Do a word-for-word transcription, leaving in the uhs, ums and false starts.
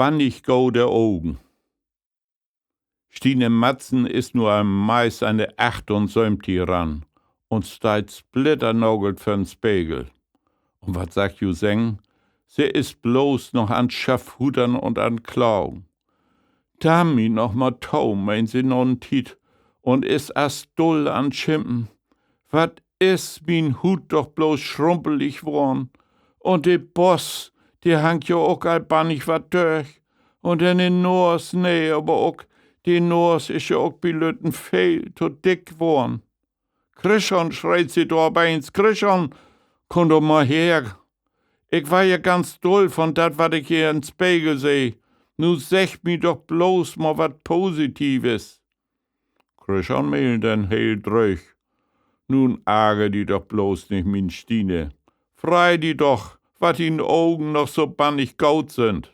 bannig gode Ogen. Stine Matzen is nu al meist an de achtunsöventig ran un steiht splitternagelt vör'n Spegel. Un wat sall ik ju seggen? Se is blots noch an't Schaffhutern un an't Klagen. Damm mi noch mal to, meent se na en Tiet un is as dull an't Schimpen. Wat is mien Huut doch blots schrumpelig worrn. Un de Bost, de hangt jo ok al bannig wat dörch. Un denn de Noors, nee, aver ok de Noors is ja ok bi lütten veel to dick worrn. Chrischan, schreet se dor op eens, Chrischan, kumm doch mal her. Ik warr ja ganz dull von dat, wat ik hier in'n Spegel seh. Nu segg mi doch blots mal wat Positives. Chrischan meen denn heel dröög: Nu arger di doch blots nich, mien Stine. Frei di doch, wat dien Ogen noch so bannig goot sünd.